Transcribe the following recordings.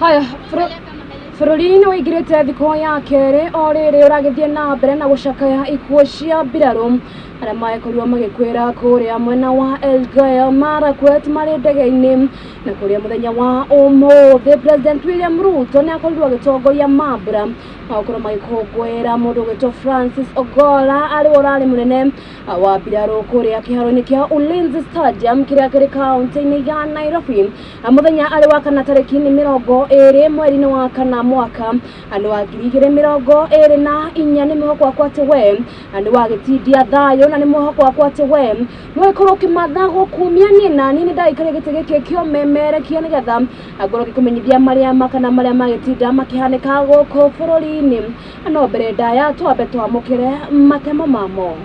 Haya, bũrũri-inĩ ũingĩrĩte thikũ ya kerĩ o rĩrĩ ũragĩthiĩ na mbere na gũcakaya ikuũ cia mbirarũ arĩa magĩkorirwo magĩkuĩra kũrĩa mwena wa Elgeyo Marakwet marĩ ndege-inĩ na kũrĩa mũthenya wa ũmũthĩ President William Ruto nĩ akorirwo agĩtongoria mambura magũkorwo magĩkũngũĩra mũndũ ũgwĩtwo Francis Ogolla arĩ we ũrarĩ mũnene wa mbirarũ kũrĩa kĩharo-inĩ kĩa Ulinzi Stadium kĩrĩa kĩrĩ kaunti-inĩ ya Nairobi. Mũthenya arĩ wa kana tarĩki nĩ 20 mweri-inĩ wa kana mwaka nĩ wa 2024. Nĩ mwĩhoko wakwa atĩ we nĩ wagĩtindia thayũ na nĩ mwĩhoko wakwa atĩ we nĩ wagĩkorwo ũkĩmatha gũkumia niĩ na niĩ nĩ ndagĩikaria gĩtĩ gĩkĩ kĩomemerekia nĩgetha ngorwo ngĩkũmenyithia marĩa kana marĩa magĩtinda makĩhanĩka gũkũ bũrũri-inĩ. No mbere ndaya twambe twamũkĩre matemo mamo.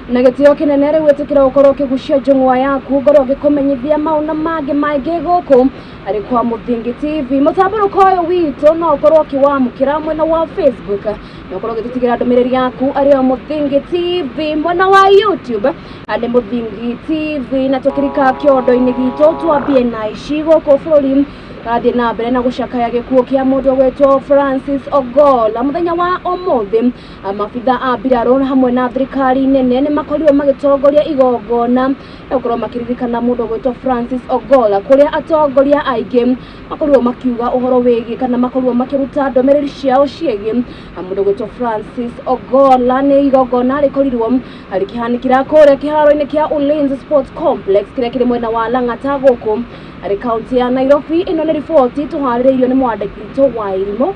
Na gĩtĩo kĩnene rĩu ĩtĩkĩra gũkorwo ũkĩgucia njũng'wa yaku ngorwo ngĩkũmenyithia maũndũ mangĩ maingĩ gũkũ arĩ kwa Mũthingi TV. Mũtambũrũko ũyũ witũ no ũkorwo ũkĩwamũkĩra mwena wa Facebook na ũkorwo ũgĩtũtigĩra ndũmĩrĩri yaku arĩ o Mũthingi TV, mwena wa YouTube nĩ Mũthingi TV, na tũkĩrika kĩondo-inĩ gitũ twambie na ici gũkũ bũrũri rathiĩ na mbere na gũcakaya gĩkuũ kĩa mũndũ ũgwĩtwo Francis Ogolla. Mũthenya wa ũmũthĩ mabitha a mbirarũ hamwe na thirikari nene nĩ makorirwo magĩtongoria igongona na gũkorwo makĩririkana mũndũ ũgwĩtwo Francis Ogolla, kũrĩa atongoria aingĩ makorirwo makiuga ũhoro wĩgiĩ kana makorirwo makĩruta ndũmĩrĩri ciao ciĩgiĩ mũndũ ũgwĩtwo Francis Ogolla. Nĩ igongona rĩkorirwo rĩkĩhanĩkĩra kũrĩa kĩharo-inĩ kĩa Ulinzi Sports Complex kĩrĩa kĩrĩ mwena wa Lang'ata gũkũ arĩ kaunti ya Nairobi. Ĩno nĩ riboti tũharĩrĩirio nĩ mwandĩki witũ wa Irimũ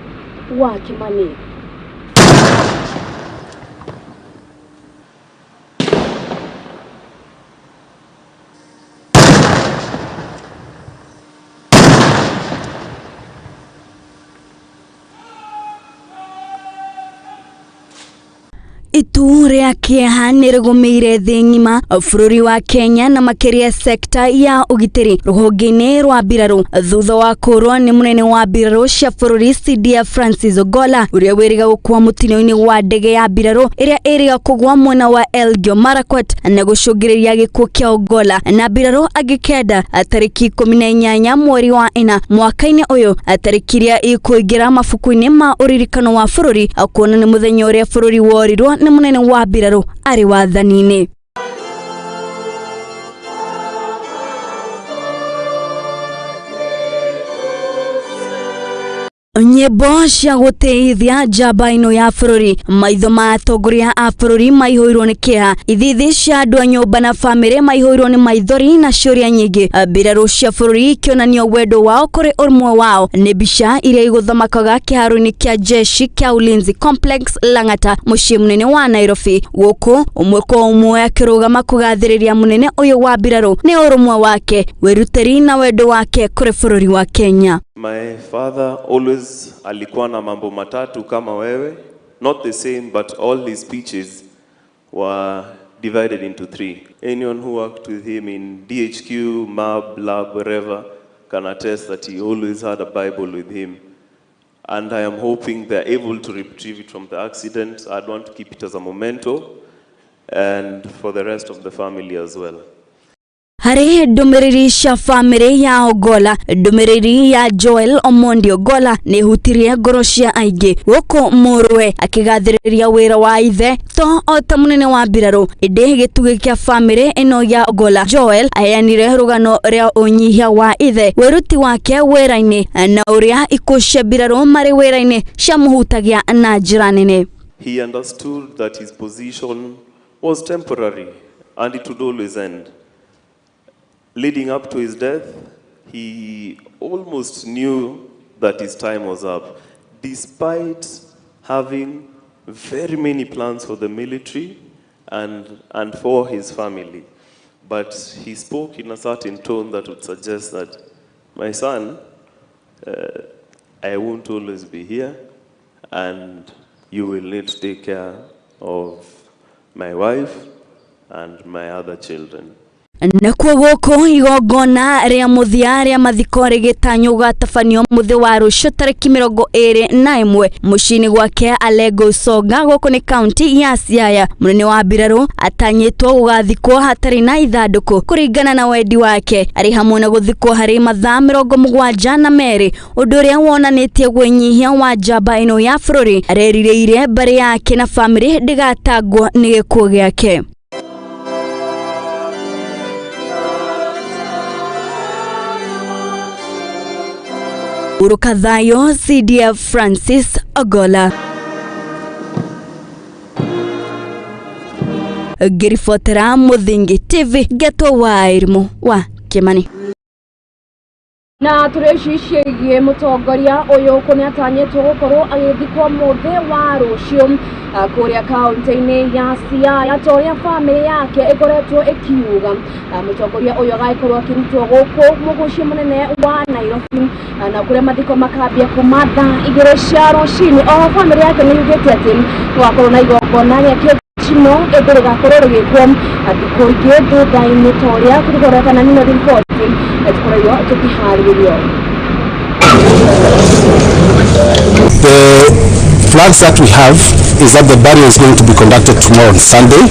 wa Kimani. Itu rĩa kĩeha nĩ rĩgũmĩire thĩ ng'ima bũrũri wa Kenya na makĩria sekta ya ũgitĩri rũhonge-inĩ rwa mbirarũ thutha wa kũũrwo nĩ mũnene wa mbirarũ cia bũrũri CDF Francis Ogolla ũrĩa wĩrĩga gũkua mũtino-inĩ wa ndege ya mbirarũ ĩrĩa ĩrĩga kũgwa mwena wa Elgeyo Marakwet na gũcũngĩrĩria gĩkuũ kĩa Ogolla na mbirarũ angĩ kenda tarĩki 18 mweri wa 4 mwaka-inĩ ũyũ, tarĩki iria ikũingĩra mabuku-inĩ ma ũririkano wa bũrũri kuona nĩ mũthenya ũrĩa bũrũri worirwo nĩ mũnene wa mbirarũ arĩ wathani-inĩ. Nyĩmbo cia gũtĩithia njamba ĩno ya bũrũri, maitho ma atongoria a bũrũri maihũirwo nĩ kĩeha, ithithi cia andũ a nyũmba na bamĩrĩ maihũirwo nĩ maithori na ciũria nyingĩ, mbirarũ cia bũrũri ikĩonania wendo wao kũrĩ ũmwe wao. Nĩ mbica iria igũthamakaga kĩharo-inĩ kĩa jeshi kĩa Ulinzi Complex Lang'ata, mũciĩ mũnene wa Nairobi, gũkũ ũmwe kwa ũmwe akĩrũgama kũgathĩrĩria mũnene ũyũ wa mbirarũ nĩ ũrũmwe wake, wĩrutĩri na wendo wake kũrĩ bũrũri wa Kenya. My father always alikuwa na mambo matatu kama wewe, not the same, but all his speeches were divided into three. Anyone who worked with him in DHQ, MAB, Lab, wherever, can attest that he always had a Bible with him. And I am hoping they're able to retrieve it from the accident. I'd want to keep it as a memento and for the rest of the family as well. Harĩ ndũmĩrĩri cia bamĩrĩ ya Ogolla, ndũmĩrĩri ya Joel Omondi Ogolla nĩ hutirie ngoro cia aingĩ gũkũ mũrũwe akĩgathĩrĩria wĩra wa ithe to o ta mũnene wa mbirarũ, ĩndĩ gĩtugĩ kĩa bamĩrĩ ĩno ya Ogolla, Joel aheanire rũgano rĩa ũnyihia wa ithe, wĩruti wake wĩra-inĩ na ũrĩa ikuũ cia mbirarũ marĩ wĩra-inĩ ciamũhutagia na njĩra nene. He understood that his position was temporary and it would always end. Leading up to his death, he almost knew that his time was up, despite having very many plans for the military and for his family. But he spoke in a certain tone that would suggest that, my son, I won't always be here, and you will need to take care of my wife and my other children. Nakuo gũkũ igongona rĩa mũthia rĩa mathiko rĩgĩtanywo gũgatabanio mũthĩ wa rũciũ tarĩki 21 mũciĩ-inĩ gwake Alego Usonga gũkũ nĩ kaunti ya Siaya. Mũnene wa mbirarũ atanyĩtwo gũgathikwo hatarĩ na ithandũkũ kũringana na wendi wake, arĩ hamwe na gũthikwo harĩ mathaa 72, ũndũ ũrĩa wonanĩtie gwĩnyihia wa njamba ĩno ya bũrũri. Arerirĩire mbarĩ yake na bamĩrĩ ndĩgatangwo nĩ gĩkuũ gĩake. Urukathayo, CDF Francis Ogola. Ngĩribotera Mũthingi TV, Geto wa Irimũ wa Kĩmani. Na tũrĩ ciĩgiĩ mũtongoria ũyũ kũ nĩatanyĩtwo gũkorwo agĩthikwo mũthĩ wa rũciũ kũrĩa kaunti-inĩ ya Siaya ta ũrĩa bamĩrĩ yake ĩkoretwo ĩkiuga. Mũtongoria ũyũ agagĩkorwo akĩrutwo gũkũ mũgũciĩ mũnene wa Nairobi na kũrĩa mathiko makambia kuma thaa 2 cia rũcinĩ. Oho bamĩrĩ yake nĩ yugĩte atĩ gũgakorwo na igongona rĩa kĩnjino ĩndĩ rĩgakorwo rĩgĩkwo thikũ ingĩ thutha-inĩ ta ũrĩa kũringana na riboti tũkoretwo tũkĩharĩrĩrio. The plans that we have is that the burial is going to be conducted tomorrow on Sunday,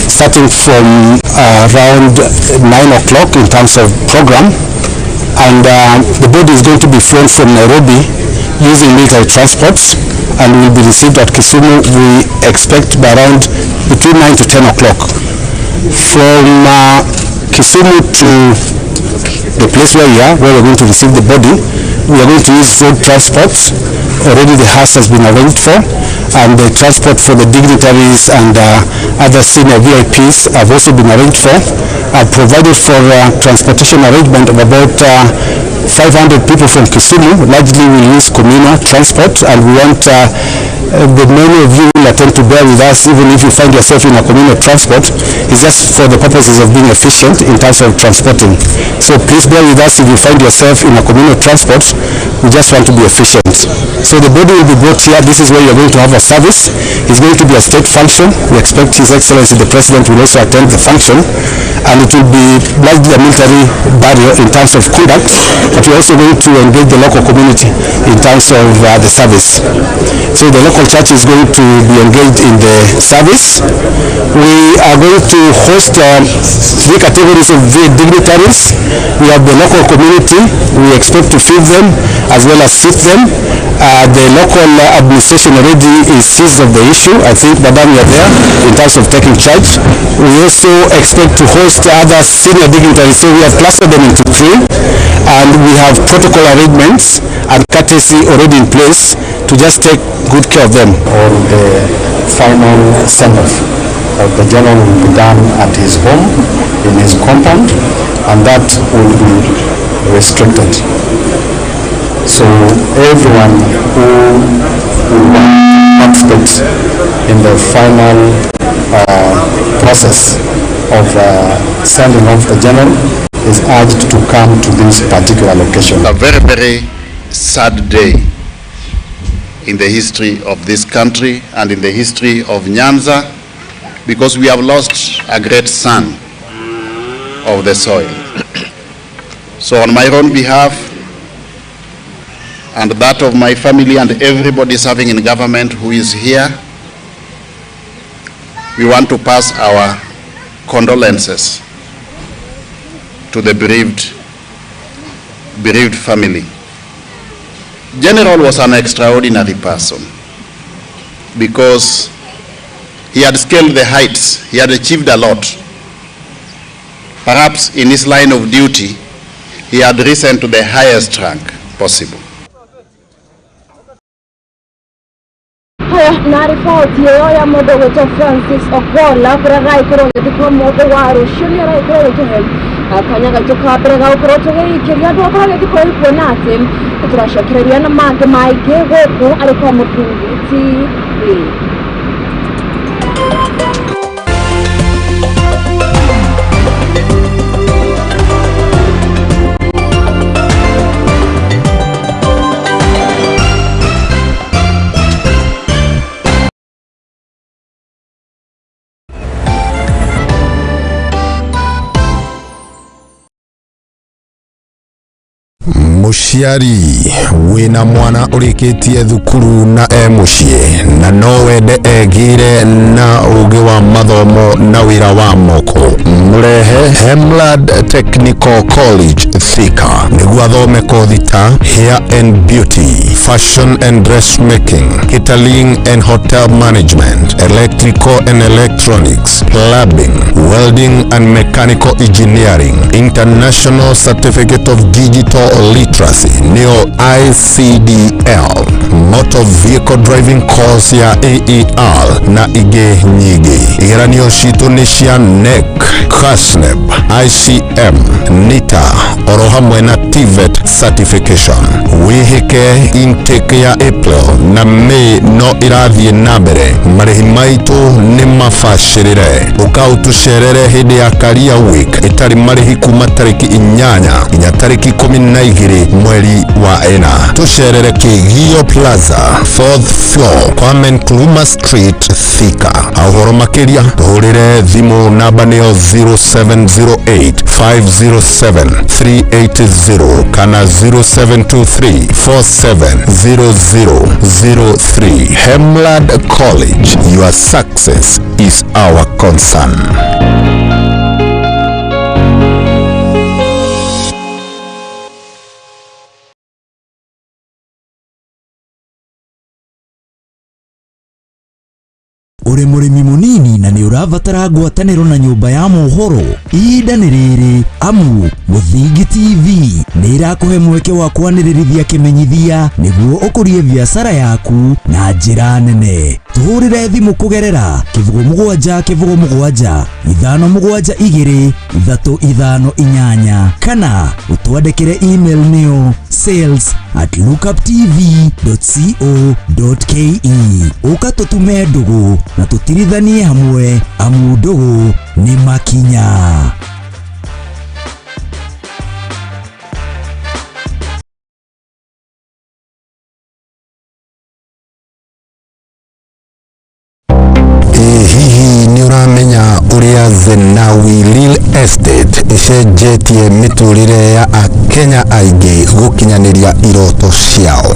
starting from around 9 o'clock in terms of program, and the body is going to be flown from Nairobi using military transports and will be received at Kisumu, we expect by around between 9 to 10 o'clock. From Kisumu to the place where we are, where we are going to receive the body, we are going to use road transport. Already the hearse has been arranged for, and the transport for the dignitaries and other senior VIPs have also been arranged for. I've provided for transportation arrangement of about 500 people from Kisumu. Largely we use communal transport, and we want the many of you will attempt to bear with us even if you find yourself in a communal transport. It's just for the purposes of being efficient in terms of transporting. So please bear with us if you find yourself in a communal transport. We just want to be efficient. So the body will be brought here. This is where you're going to have a service. It's going to be a state function. We expect His Excellency the President will also attend the function, and it will be largely a military burial in terms of conduct, but we're also going to engage the local community in terms of the service. So the local church is going to be engaged in the service. We are going to host three categories of dignitaries. We have the local community. We expect to feed them as well as seat them. The local administration already is seized of the issue. I think, Madam, you are there in terms of taking charge. We also expect to host other senior dignitaries, so we have clustered them into three, and we have protocol arrangements and courtesy already in place to just take good care of them. All the final send-off of the general will be done at his home, in his compound, and that will be restricted. So everyone who will want to participate in the final process of sending off the general is urged to come to this particular location. A very, very sad day in the history of this country and in the history of Nyanza, because we have lost a great son of the soil. So on my own behalf and that of my family and everybody serving in government who is here, we want to pass our condolences to the bereaved family. General was an extraordinary person because he had scaled the heights, he had achieved a lot. Perhaps in his line of duty, he had risen to the highest rank possible. Na riboti ĩyo ya mũndũ ũgwĩtwo Francis Ogola kũrĩa agagĩkorwo agĩthikwo mũthĩ wa rũciũ nĩ aragĩkorwo agĩtũhe kanya gaitũ ka mbere ga gũkorwo tũgĩikĩria andũ akorwo agĩthikwo kuona atĩ nĩtũracokereria na mangĩ maingĩ gũkũ arĩ kwa Mũthingi TV. Mũciari wĩna mwana ũrĩkĩtie thukuru na e mũciĩ na no wende egĩre na ũgĩ wa mathomo na wĩra wa moko, mũrehe Hemlad Technical College Thika nĩguo athome kothi ta hair and beauty, fashion and dressmaking, catering and hotel management, electrical and electronics, plumbing, welding and mechanical engineering, international certificate of digital literacy nĩyo ICDL, motor vehicle driving course ya AER na ingĩ nyingĩ. Igeranio citũ nĩ cia NEC, KASNEB, ICM, NITA oro hamwe na TVET certification. Wĩhĩke intake ya April na May no ĩrathiĩ na mbere. Marĩhi maitũ nĩ mabacĩrĩre. Ũka ũtũcerere hĩndĩ ya Career Week ĩtarĩ marĩhi kuma tarĩki 8 nginya tarĩki 12 mweri wa 4. Tũcerere Kĩgio Plaza, fourth floor, Kwame Nkrumah Street, Thika. Ũhoro makĩria tũhũrĩre thimũ namba nĩyo 0708 507 380 kana 0723 470003. Hemlad College, your success is our concern. Ũrĩ mũrĩmi mũnini na nĩ ũrabatara ngwatanĩro na nyũmba ya mohoro, ihinda nĩ rĩrĩ, amu Mũthingi TV nĩ ĩrakũhe mweke wa kwanĩrĩrithia kĩmenyithia nĩguo ũkũrie biacara yaku na njĩra nene. Tũhũrĩre thimũ kũgerera 07 07 5 7 2 3 5 8 kana ũtwandĩkĩre email nĩyo sales@lookuptv.co.ke. Ũka tũtume ndũgũ na tũtirithanie hamwe, amu ndũgũ nĩ makinya. Ĩ hihi nĩ ũramenya ũrĩa Zenawi Real Estate ĩcenjetie mĩtũrĩre ya Akenya aingĩ gũkinyanĩria iroto ciao?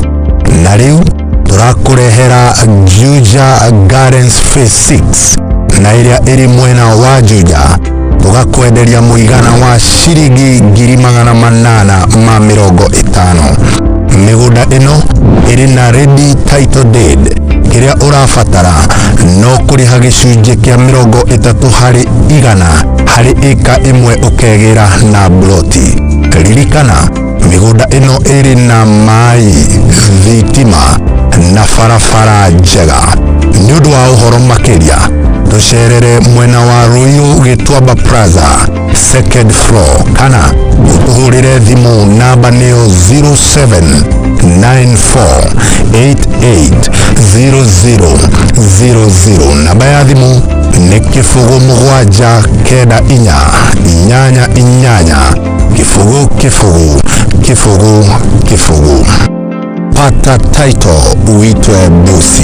Na rĩu tũrakũrehera Juja Gardens Phase 6 na ĩrĩa ĩrĩ mwena wa Juja, tũgakwenderia mũigana wa ciringi 850,000. Mĩgũnda ĩno ĩrĩ na ready title deed. Kĩrĩa ũrabatara no kũrĩha gĩcunjĩ kĩa 30% harĩ ĩka ĩmwe ũkegĩra na bloti. Ririkana, mĩgũnda ĩno ĩrĩ na maĩ, thitima na barabara njega. Nĩ ũndũ wa ũhoro makĩria tũcerere mwena wa Ruiru Gĩtuamba Plaza, second floor, kana ũtũhũrĩre thimũ namba nĩyo 0794880000. Namba ya thimũ nĩ 0 7 9 4 8 8 0 0 0 0. Pata title uitwe bosi.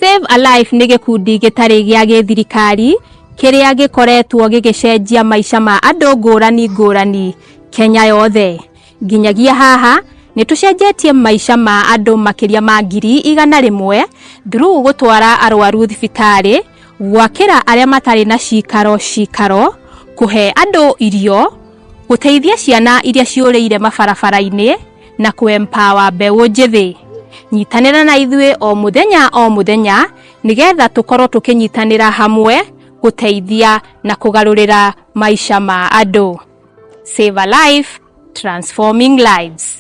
Save a Life nĩ gĩkundi gĩtarĩ gĩa gĩthirikari kĩrĩa gĩkoretwo gĩgĩcenjia maica ma andũ ngũrani ngũrani Kenya yothe. Nginyagia haha nĩ tũcenjetie maica ma andũ makĩria ma 100,000 through gũtwara arwaru thibitarĩ, gwakĩra arĩa matarĩ na cikaro cikaro, kũhe andũ irio, gũteithia ciana iria ciũrĩire mabarabara-inĩ na kũ-empower mbeũ njĩthĩ. Nyitanĩra na ithuĩ o mũthenya o mũthenya nĩgetha tũkorwo tũkĩnyitanĩra hamwe gũteithia na kũgarũrĩra maica ma andũ. Save a Life, transforming lives.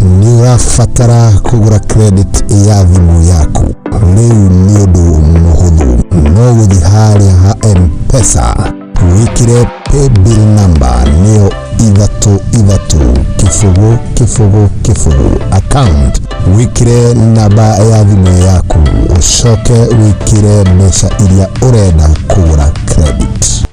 Nĩ ũrabatara kũgũra credit ya thimũ yaku? Rĩu nĩ ũndũ mũhũthũ, no gũthiĩ harĩa ha M-Pesa, wĩkĩre paybill number nĩyo 3 3 0 0 0, account wĩkĩre namba ya thimũ yaku, ũcoke wĩkĩre mbeca iria ũrenda kũgũra credit.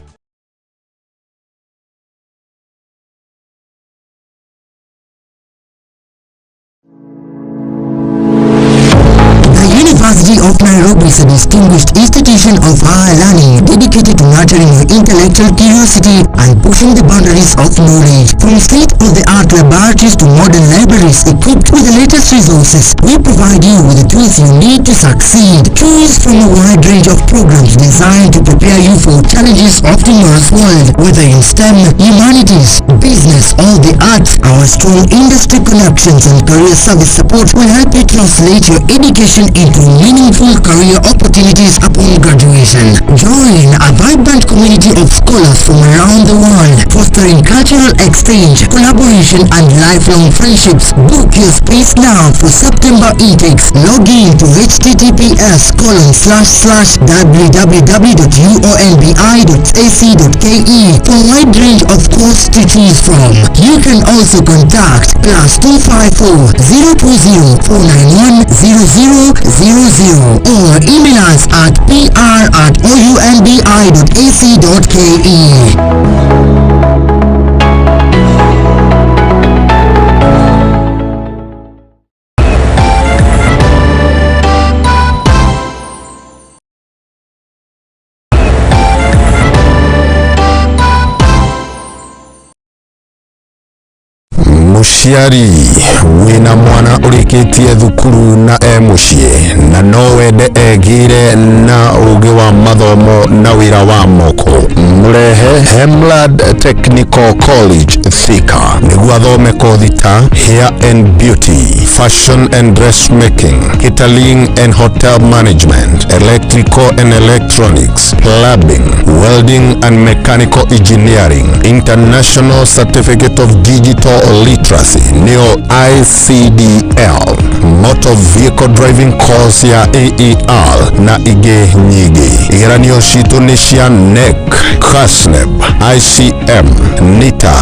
distinguished institution of higher learning dedicated to nurturing your intellectual curiosity and pushing the boundaries of knowledge. From state-of-the-art laboratories to modern libraries equipped with the latest resources, we provide you with the tools you need to succeed. Choose from a wide range of programs designed to prepare you for challenges of tomorrow's world, whether in STEM, humanities, business, or the arts. Our strong industry connections and career service support will help you translate your education into meaningful career opportunities upon graduation. Join a vibrant community of scholars from around the world, fostering cultural exchange, collaboration, and lifelong friendships. Book your space now for September intakes. Log in to https://www.uonbi.ac.ke for a wide range of courses to choose from. You can also contact +254 020 491 0000 or email us at pr@ounbi.ac.ke. Mũciari wĩna mwana ũrĩkĩtie thukuru na e mũciĩ na no wende egĩre na ũgĩ wa mathomo na wĩra wa moko, mũrehe Hemlad Technical College Thika nĩguo athome kothi ta hair and beauty, fashion and dressmaking, catering and hotel management, electrical and electronics, plumbing, welding and mechanical engineering, international certificate of digital literacy nĩyo ICDL, motor vehicle driving course ya AER na ingĩ nyingĩ. Igeranio citũ nĩ cia NEC, KASNEB, ICM, NITA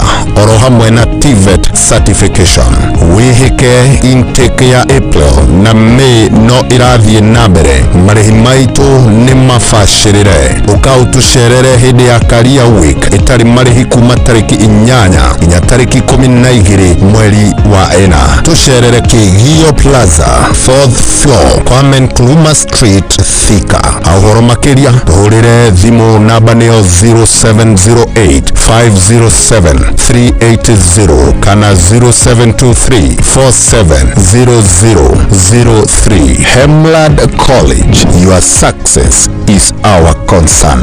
oro hamwe na TVET certification. Wĩhĩke intake ya April na May no ĩrathiĩ na mbere. Marĩhi maitũ nĩ mabacĩrĩre. Ũka ũtũcerere hĩndĩ ya Career Week ĩtarĩ marĩhi kuma tarĩki 8 nginya tarĩki 12 mweri wa 4. Tũcerere Kĩgio Plaza, 4th floor, Kwame Nkrumah Street, Thika. Ũhoro makĩria tũhũrĩre thimũ namba nĩyo 0708 507 380 kana 0723 470003. Hemlad College, your success is our concern.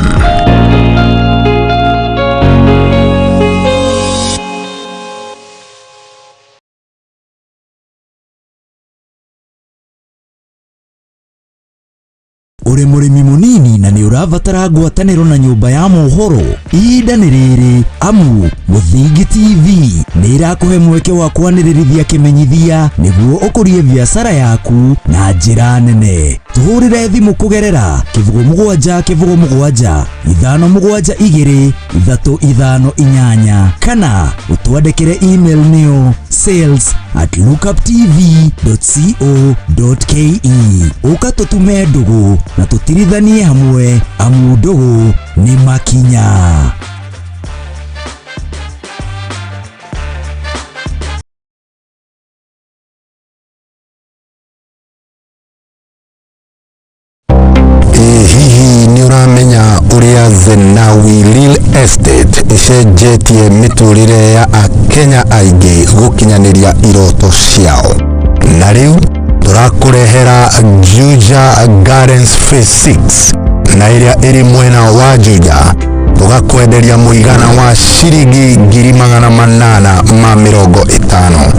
Ũrĩ mũrĩmi mũnini na nĩ ũrabatara ngwatanĩro na nyũmba ya mohoro, ihinda nĩ rĩrĩ amu Mũthingi TV nĩ ĩrakũhe mweke wa kwanĩrĩrithia kĩmenyithia nĩguo ũkũrie biacara yaku na njĩra nene. Tũhũrĩre thimũ kũgerera 07 07 572 358 kana ũtwandĩkĩre email nĩyo sales@lookuptv.co.ke. Ũka tũtume ndũgũ na tũtirithanie hamwe amu ndũgũ nĩ makinya. Hihi nĩ ũramenya ũrĩa Zenawi Real Estate ĩcenjetie mĩtũrĩre ya Akenya aingĩ gũkinyanĩria iroto ciao? Na rĩu tũrakũrehera Juja Gardens Phase 6 na ĩrĩa ĩrĩ mwena wa Juja, tũgakwenderia mũigana wa ciringi 850,000.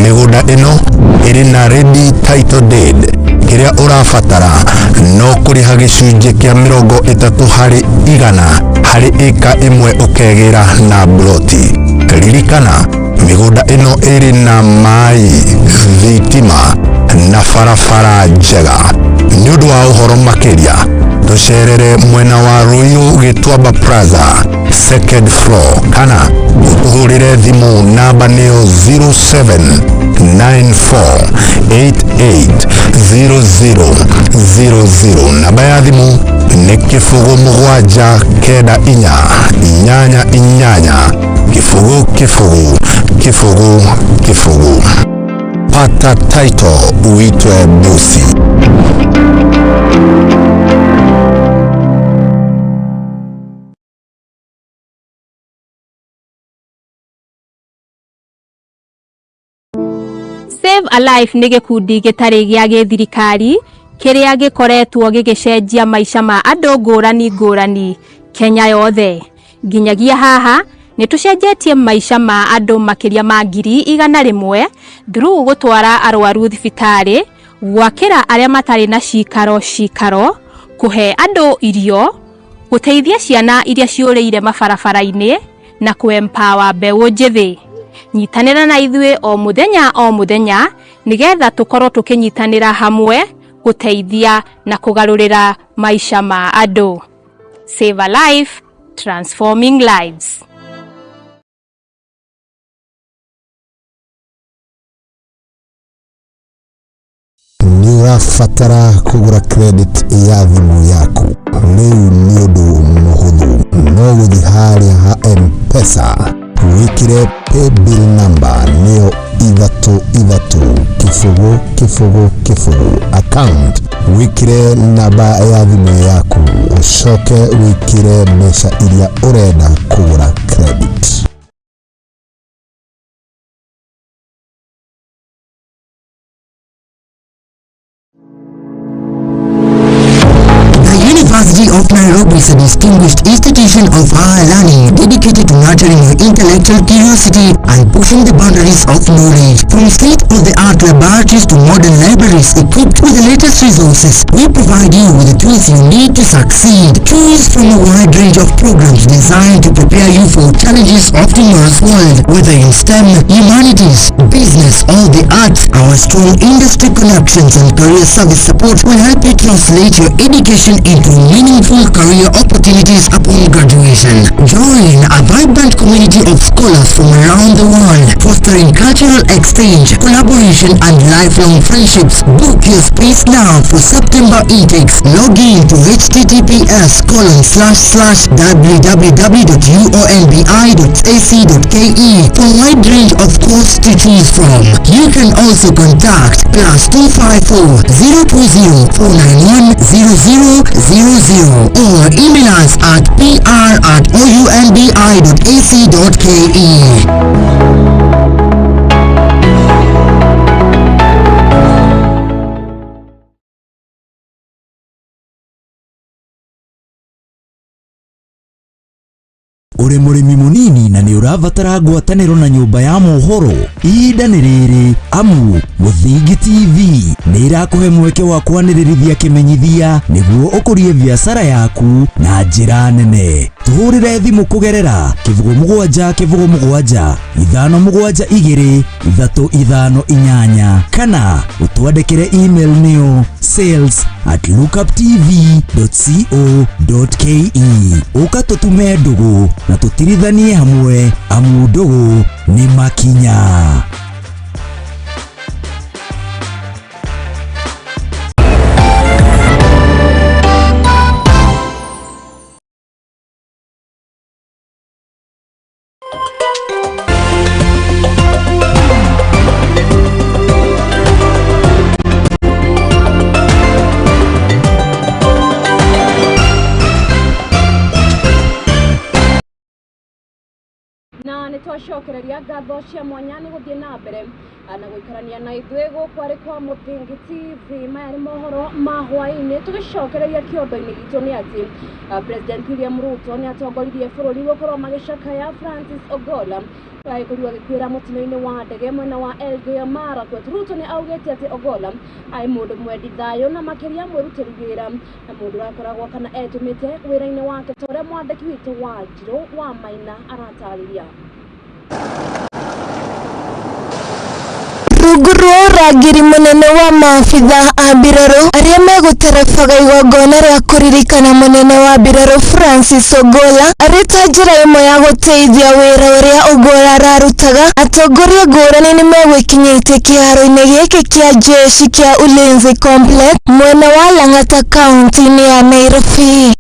Mĩgũnda ĩno ĩrĩ na ready title deed. Kĩrĩa ũrabatara no kũrĩha gĩcunjĩ kĩa 30 harĩ 100 harĩ ĩka ĩmwe ũkegĩra na bloti. Ririkana mĩgũnda ĩno ĩrĩ na maĩ, thitima na barabara njega. Nĩ ũndũ wa ũhoro makĩria tũcerere mwena wa Ruiru Gĩtuamba Plaza second floor kana ũtũhũrĩre thimũ namba nĩyo 0794880000. Namba ya thimũ nĩ 07 9 4 8 8 0 0 0 0. Pata title uitwe bosi. Save a Life nĩ gĩkundi gĩtarĩ gĩa gĩthirikari kĩrĩa gĩkoretwo gĩgĩcenjia maica ma andũ ngũrani ngũrani Kenya yothe. Nginyagia haha nĩ tũcenjetie maica ma andũ makĩria ma 100,000 through gũtwara arwaru thibitarĩ, gwakĩra arĩa matarĩ na cikaro cikaro, kũhe andũ irio, gũteithia ciana iria ciũrĩire mabarabara-inĩ na kũ-empower mbeũ njĩthĩ. Nyitanĩra na ithuĩ o mũthenya o mũthenya nĩgetha tũkorwo tũkĩnyitanĩra hamwe gũteithia na kũgarũrĩra maica ma andũ. Save a Life, transforming lives. Nĩ ũrabatara kũgũra credit ya thimũ yaku? Rĩu nĩ ũndũ mũhũthũ, no gũthiĩ harĩa ha M-Pesa, wĩkĩre paybill number nĩyo 3 3 0 0 0, account wĩkĩre namba ya thimũ yaku, ũcoke wĩkĩre mbeca iria ũrenda kũgũra credit. The University of Nairobi is a distinguished institution of higher learning dedicated to nurturing your intellectual curiosity and pushing the boundaries of knowledge. From state-of-the-art laboratories to modern libraries equipped with the latest resources, we provide you with the tools you need to succeed. Choose from a wide range of programs designed to prepare you for challenges of tomorrow's world, whether in STEM, humanities, business, or the arts. Our strong industry connections and career service support will help you translate your education into meaningful career opportunities upon graduation. Join a vibrant community of scholars from around the world, fostering cultural exchange, collaboration, and lifelong friendships. Book your space now for September intakes. Log in to https://www.uonbi.ac.ke for a wide range of courses to choose from. You can also contact +254 020 491 0000 or email us at pr@ounbi.ac.ke. Ũrĩ mũrĩmi mũnini na nĩ ũrabatara ngwatanĩro na nyũmba ya mohoro? Ihinda nĩ rĩrĩ, amu Mũthingi TV nĩ ĩrakũhe mweke wa kwanĩrĩrithia kĩmenyithia nĩguo ũkũrie biacara yaku na njĩra nene. Tũhũrĩre thimũ kũgerera 0 7 0 7 5 7 2 3 5 8 kana ũtwandĩkĩre email nĩyo sales@lookuptv.co.ke. Ũka tũtume ndũgũ na tũtirithanie hamwe, amu ndũgũ nĩ makinya. Na nĩ twacokereria ngatho cia mwanya nĩ gũthiĩ na mbere na gũikarania na ithuĩ gũkũ arĩ kwa Mũthingi TV. Maya nĩ mohoro ma hwaĩ-inĩ. Tũgĩcokereria kĩondo-inĩ gitũ nĩ atĩ President William Ruto nĩ atongoririe bũrũri gũkorwo magĩcakaya Francis Ogolla agĩkorirwo agĩkuĩra mũtino-inĩ wa ndege mwena wa Elgeyo Marakwet. Ruto nĩ augĩte atĩ Ogolla arĩ mũndũ mwendi thayũ na makĩria mwĩrutĩri wĩra na mũndũ ũrakoragwo kana etũmĩte wĩra-inĩ wake, ta ũrĩa mwandĩki witũ wa Njirũ wa Maina aratarĩria. Rungu rwa ũrangĩri mũnene wa maabitha a mbirarũ arĩa megũterebaga igongona rĩa kũririkana mũnene wa mbirarũ Francis Ogolla arĩ ta njĩra ĩmwe ya gũteithia wĩra ũrĩa Ogolla ararutaga, atongoria ngũrani nĩ megwĩkinyĩtie kĩharo-inĩ gĩkĩ kĩa jeshi kĩa Ulinzi Complex mwena wa Lang'ata kaunti-inĩ ya Nairobi.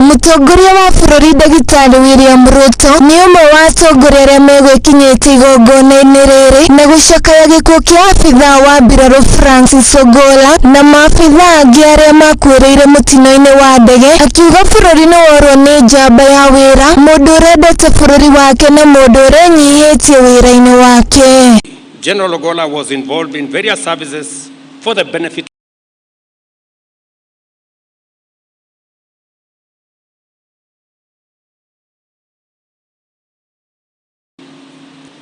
Mũtongoria wa bũrũri Ndagĩtarĩ William Ruto nĩ ũmwe wa atongoria arĩa megwĩkinyĩtie igongona-inĩ rĩrĩ na gũcakaya gĩkuũ kĩa abithaa wa mbirarũ Francis Ogolla na maabithaa angĩ arĩa makuĩrĩire mũtino-inĩ wa ndege, akiuga bũrũri nĩ worwo nĩ njamba ya wĩra, mũndũ ũrendete bũrũri wake na mũndũ ũrenyihĩtie wĩra-inĩ wake. General Ogolla was involved in various services for the benefit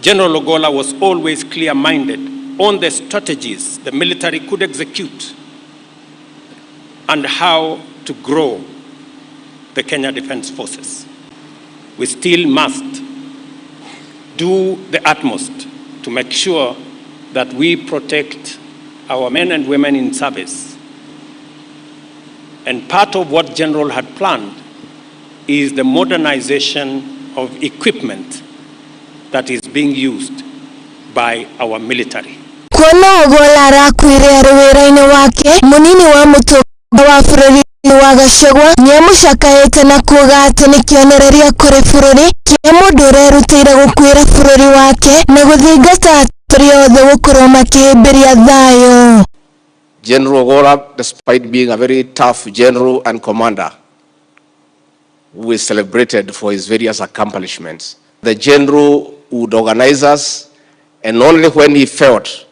General Ogolla was always clear-minded on the strategies the military could execute and how to grow the Kenya Defence Forces. We still must do the utmost to make sure that we protect our men and women in service. And part of what General had planned is the modernization of equipment that is being used by our military. Kuona Ogolla arakuire arĩ wĩra-inĩ wake, mũnini wa mũtongoria wa bũrũri wa Gachagua nĩamũcakaĩte na kuuga atĩ nĩ kĩonereria kũrĩ bũrũri kĩa mũndũ ũrerutĩire gũkuĩra bũrũri wake na gũthingata atongoria othe gũkorwo makĩhĩmbĩria thayũ. General Ogolla, despite being a very tough general and commander, who is celebrated for his various accomplishments. The general would organize us, and only when he felt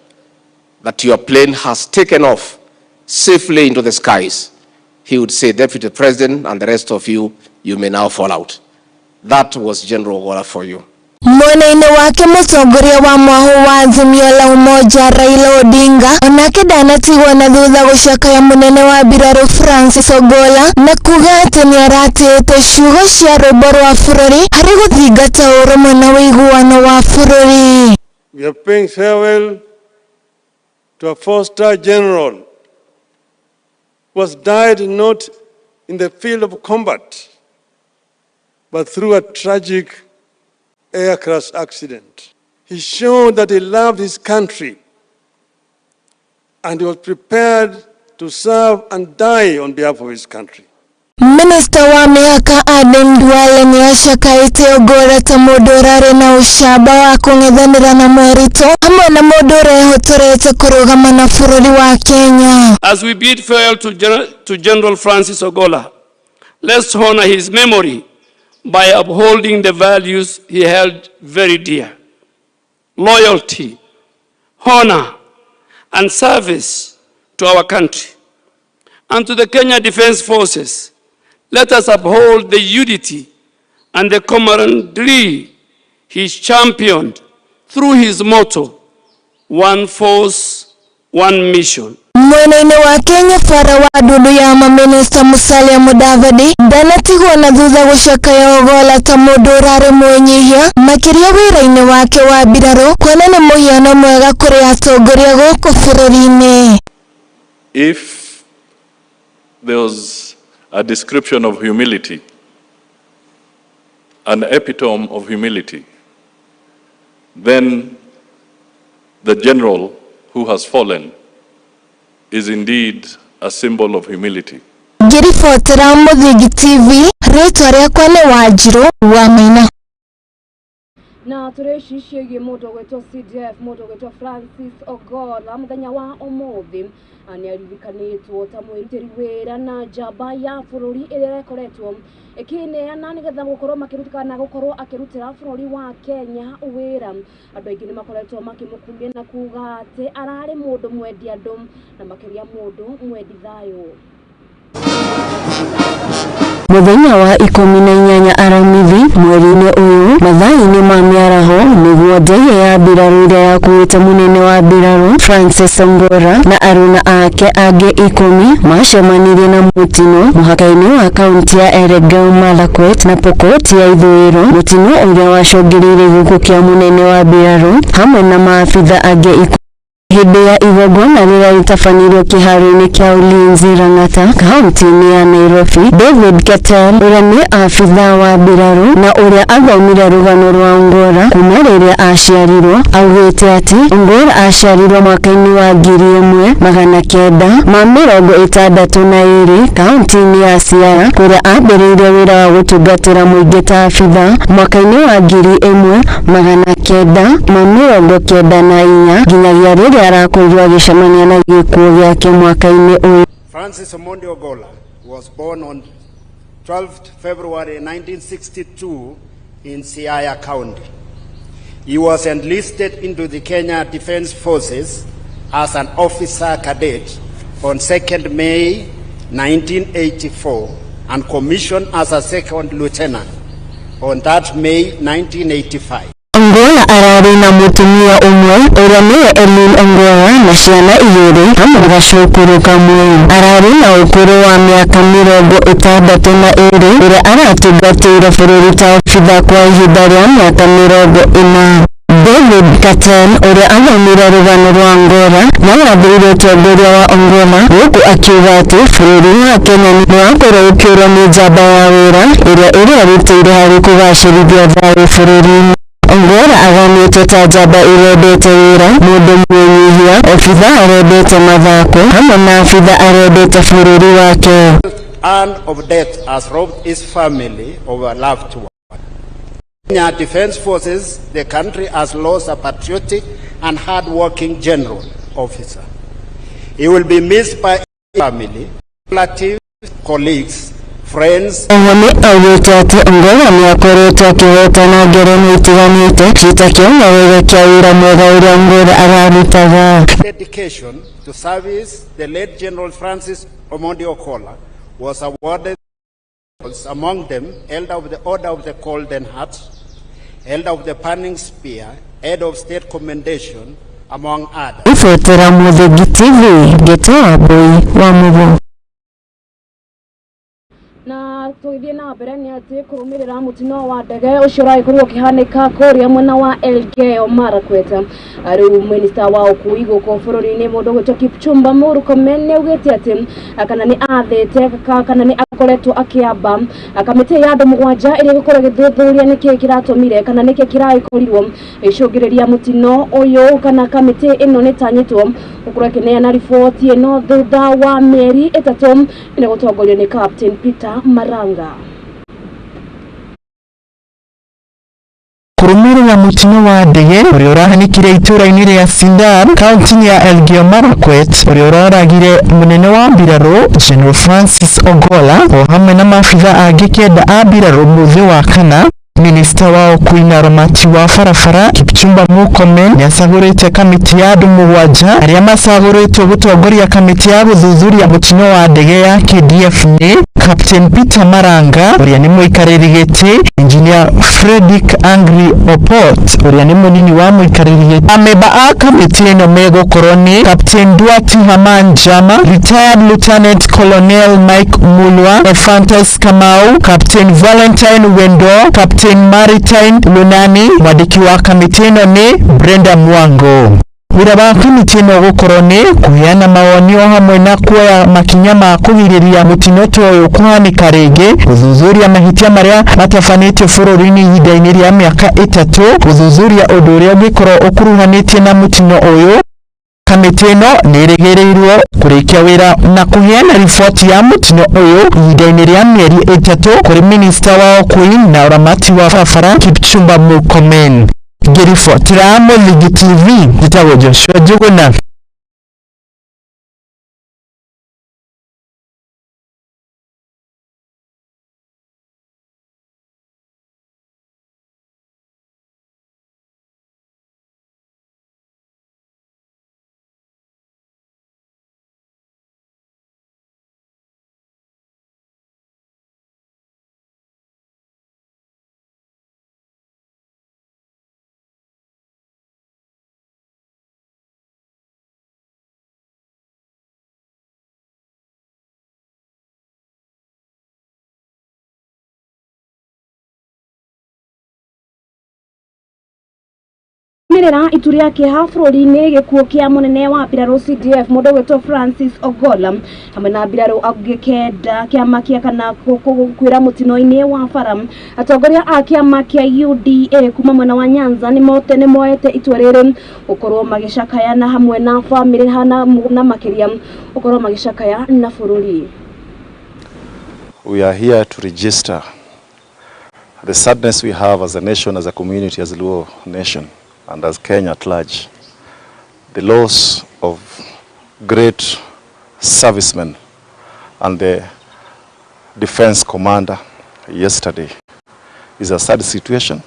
that your plane has taken off safely into the skies, he would say, "Deputy President and the rest of you, you may now fall out." That was General Ogolla for you. Mwena-inĩ wake mũtongoria wa mwahu wa Azimio la Umoja Raila Odinga onake ndanatigwo na thutha gũcakaya mũnene wa mbirarũ Francis Ogolla na kuga atĩ nĩaratĩĩte ciugo cia rwĩmbo rwa bũrũri harĩ gũthingata ũrũmwe na ũiguano wa bũrũri. We are paying farewell to a four-star general who has died not in the field of combat, but through a tragic air crash accident. He showed that he loved his country and he was prepared to serve and die on behalf of his country. Minista wa mĩhaka Aden Duale nĩacakaĩte Ogolla ta mũndũ ũrarĩ na ũcamba wa kũng'ethanĩra na moritũ hamwe na mũndũ ũrehotorete kũrũgama na bũrũri wa Kenya. As we bid farewell to General Francis Ogolla, let's honor his memory by upholding the values he held very dear: loyalty, honor, and service to our country. And to the Kenya Defense Forces, let us uphold the unity and the camaraderie he championed through his motto, "One force, one mission." Mwena-inĩ wa Kenya bara wa ndundu ya maminista Musalia Mudavadi ndanatigwo na thutha gũcakaya Ogolla ta mũndũ ũrarĩ mwĩnyihia makĩria wĩra-inĩ wake wa mbirarũ, kuona nĩ mũhiano mwega kũrĩ atongoria gũkũ bũrũri-inĩ. If there was a description of humility, an epitome of humility, then the general who has fallen is indeed a symbol of humility. Ngĩribotera Mũthingi TV, rĩtwa rĩakwa nĩ Wanjirũ wa Maina. Na tũrĩ ciĩgiĩ mũndũ ũgwĩtwo CDF, mũndũ ũgwĩtwo Francis Ogolla, mũthenya wa ũmũthĩ nĩ aririkanĩtwo ta mwĩrutĩri wĩra na njamba ya bũrũri ĩrĩa ĩkoretwo ĩkĩneana nĩgetha gũkorwo makĩruta kana gũkorwo akĩrutĩra bũrũri wa Kenya wĩra. Andũ aingĩ nĩ makoretwo makĩmũkumia na kuga atĩ ararĩ mũndũ mwendi andũ na makĩria mũndũ mwendi thayũ. Mũthenya wa 18 Aramithi mweri-inĩ ũyũ mathaa-inĩ ma mĩaraho nĩguo ndege ya mbirarũ ĩrĩa yakuĩte mũnene wa mbirarũ Francis Ogolla na aruna ake angĩ 10 macemanirie na mũtino mũhaka-inĩ wa kaunti ya Elgeyo Marakwet na Pokot ya ithũĩro, mũtino ũrĩa wacũngĩrĩirie gĩkuũ kĩa mũnene wa mbirarũ hamwe na maabitha angĩ. Hĩndĩ ya igongona rĩrĩa rĩtabanirio kĩharo-inĩ kĩa Ulinzi Lang'ata kaunti-inĩ ya Nairobi, David Keter ũrĩa nĩ abithaa wa mbirarũ na ũrĩa athomire rũgano rwa Ongora kuma rĩrĩa aciarirwo, augĩte atĩ Ongora aciarirwo mwaka-inĩ wa 1962 kaunti-inĩ ya Siaya kũrĩa ambĩrĩirie wĩra wa gũtungatĩra mũingĩ ta abithaa mwaka-inĩ wa 1994 nginyagia rĩrĩa arakorirwo agĩcemania na gĩkuũ gĩake mwaka-inĩ ũyũ. Francis Omondi Ogolla was born on 12th February 1962 in Siaya County. He was enlisted into the Kenya Defence Forces as an officer cadet on 2nd May 1984 and commissioned as a second lieutenant on that May 1985. Ongora ararĩ na mũtumia ũmwe ũrĩa nĩwe Eileen Ongora na ciana igĩrĩ hamwe na gacũkũrũ kamwe. Ararĩ na ũkũrũ wa mĩaka 62 ũrĩa aratungatĩire bũrũri ta obithaa kwa ihinda rĩa mĩaka 40. David Keter ũrĩa athomire rũgano rwa Ongora na wathĩire ũtongoria wa Ongora gũkũ akiuga atĩ bũrũri wa Kenya nĩ wakorwo ũkĩũrwo nĩ njamba ya wĩra ĩrĩa ĩrerutĩire harĩ kũgacĩrithia thayũ bũrũri-inĩ. Ongora aganĩtwo ta njamba ĩrendete wĩra, mũndũ mwĩnyihia, obithaa arendete mathako hamwe na abithaa arendete bũrũri wake. And of death has robbed his family of a loved one. Kenya Defence Forces, the country has lost a patriotic and hard-working general officer. He will be missed by his family, relatives, colleagues, friends. Oho nĩ augĩte atĩ Ongora nĩ akoretwo akĩhotana ngerenwa itiganĩte ciĩta kĩonereria kĩa wĩra mwega ũrĩa Ongora ararutaga. Dedication to service, the late General Francis Omondi Ogolla was awarded, among them, Elder of the Order of the Golden Heart, Elder of the Burning Spear, Head of State Commendation, among others. Ribotera Mũthingi TV, ngĩtoa Mbui wa Mũgo. Na tũgĩthiĩ na mbere nĩ atĩ kũrũmĩrĩra mũtino wa ndege ũcio ũragĩkorirwo ũkĩhanĩka kũrĩa mwena wa Elgeyo Marakwet, rĩu minista wa ũkui gũkũ bũrũri-inĩ mũndũ ũgwĩtwo Kipchumba Murkomen nĩ augĩte atĩ kana nĩ athĩte kana nĩ akoretwo akĩamba kamĩtĩ ya andũ 7 ĩrĩa ĩgũkorwo ĩgĩthuthuria nĩkĩĩ kĩratũmire kana nĩkĩĩ kĩragĩkorirwo ĩcũngĩrĩria mũtino ũyũ, kana kamĩtĩ ĩno nĩ tanyĩtwo gũkorwo ĩkĩneana riboti ĩno thutha wa mĩeri 3 ĩrĩa gũtongorio nĩ Captain Peter Maranga. Kũrũmĩrĩra mũtino wa ndege ũrĩa ũrahanĩkire itũũra-inĩ rĩa Sindar kaunti-inĩ ya Elgeyo Marakwet ũrĩa ũroragire mũnene wa mbirarũ General Francis Ogolla o hamwe na maabithaa angĩ 9 a mbirarũ mũthĩ wa kana, Minista wa ũkui na ũramati wa barabara Kipchumba Murkomen nĩacagũrĩte kamĩtĩ ya andũ 7 arĩa macagũrĩtwo gũtongoria kamĩtĩ ya gũthuthuria mũtino wa ndege ya KDF nĩ Captain Peter Maranga ũrĩa nĩ mũikarĩri gĩtĩ, Engineer Fredrick Angri Opot ũrĩa nĩ mũnini wa mũikarĩri gĩtĩ. Amemba a kamĩtĩ ĩno megũkorwo nĩ Captain Duarte Haman Jama, Retired Lieutenant Colonel Mike Mulwa, Ephantus Kamau, Captain Valentine Wendo, Captain Maritime Lunani. Mwandĩki wa kamĩtĩ ĩno nĩ Brenda Mwango. Wĩra wa kamĩtĩ ĩno ũgũkorwo nĩ kũheana mawoni o hamwe na kuoya makinya ma kũgirĩrĩria mũtino ta ũyũ kũhanĩka rĩngĩ, gũthuthuria mahĩtia marĩa matabanĩtio bũrũri-inĩ ihinda-inĩ rĩa mĩaka 3, gũthuthuria ũndũ ũrĩa ũngĩkorwo ũkuruhanĩtie na mũtino ũyũ. Kamĩtĩ ĩno nĩ ĩrĩgĩrĩirwo kũrĩkia wĩra na kũheana riboti ya mũtino ũyũ ihinda-inĩ rĩa mĩeri 3 kũrĩ minista wa ũkui na ũramati wa barabara Kipchumba Murkomen. Ngĩribotera Mũthingi TV, njĩtagwo Joshua Njuguna. Gũkinyĩrĩra itu rĩa kĩeha bũrũri-inĩ gĩkuũ kĩa mũnene wa mbirarũ CDF mũndũ ũgwĩtwo Francis Ogolla hamwe na mbirarũ angĩ kenda kĩama kĩa kana gũkuĩra mũtino-inĩ wa bara. Atongoria a kĩama kĩa UDA kuma mwena wa Nyanza nĩ moete itua rĩrĩ gũkorwo magĩcakaya na hamwe na bamĩrĩ na makĩria gũkorwo magĩcakaya na bũrũri. We are here to register the sadness we have as a nation, as a community, as Luo nation, and as Kenya at large. The loss of great servicemen and the defense commander yesterday is a sad situation.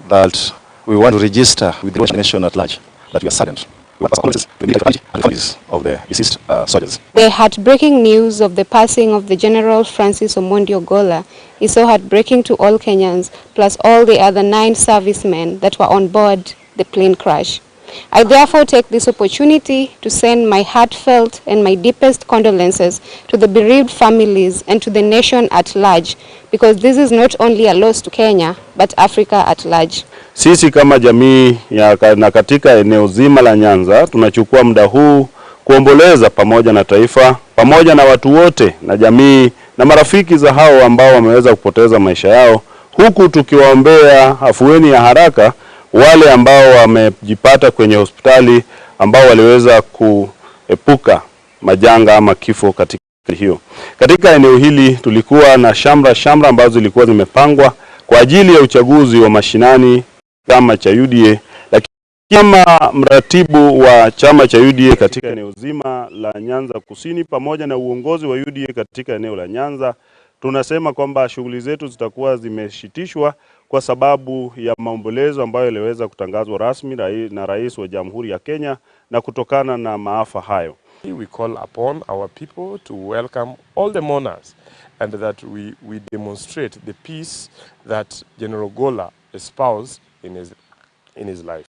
That we want to register with the nation at large that we are saddened. We want to the families of the deceased soldiers. The heartbreaking news of the passing of the General Francis Omondi Ogolla is so heartbreaking to all Kenyans, plus all the other 9 servicemen that were on board the plane crash. I therefore take this opportunity to send my heartfelt and my deepest condolences to the bereaved families and to the nation at large, because this is not only a loss to Kenya, but Africa at large. Sisi kama jamii ya na katika eneo zima la Nyanza tunachukua muda huu kuomboleza pamoja na taifa, pamoja na watu wote na jamii na marafiki za hao ambao wameweza kupoteza maisha yao, huku tukiwaombea afueni ya haraka wale ambao wamejipata kwenye hospitali ambao waliweza kuepuka majanga ama kifo katika hiyo. Katika eneo hili tulikuwa na shamra ambazo zilikuwa zimepangwa kwa ajili ya uchaguzi wa mashinani chama cha UDA, lakini kama mratibu wa chama cha UDA katika eneo zima la Nyanza Kusini pamoja na uongozi wa UDA katika eneo la Nyanza, tunasema kwamba shughuli zetu zitakuwa zimeshitishwa kwa sababu ya maombolezo ambayo yaliweza kutangazwa rasmi na Rais wa Jamhuri ya Kenya na kutokana na maafa hayo. We call upon our people to welcome all the mourners and that we demonstrate the peace that General Ogolla espoused in his life.